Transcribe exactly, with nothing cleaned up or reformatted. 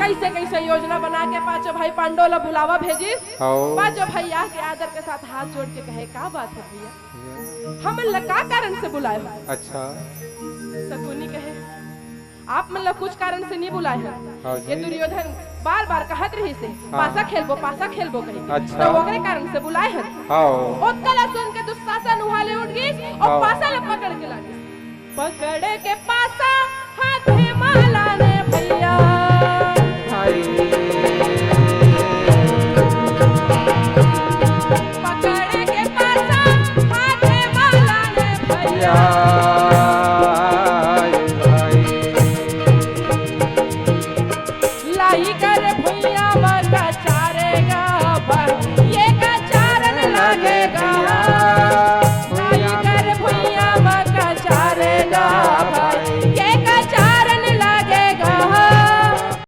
कइसे कइसे योजना बना के पांचों भाई पांडव ला बुलावा भेजिस। हव। पांचों भाई आके आदर के साथ हाथ जोड़ के कहे, "का बात हे भइया, हमन ला का कारण से बुलाए हो?" अच्छा। सकुनी कहे, "आप मन ला कुछ कारण से नहीं बुलाए हन। हाँ जी। ये दुर्योधन बार बार कहत रहिस हे, हाँ। पासा खेलबो, पासा खेलबो कही। अच्छा। तो ओकरे कारण से बुलाए हन।" हाँ। ओतका ला सुन के दुशासन उहाले उठ गिस अउ हाँ। पासा ला पकड़ के लागिस। पकड़ के पासा हाथे मा लाने भइया। हाय। पकड़ के पासा हाथे मा लाने भइया। हाय, हाय। लाई कर भुइयां म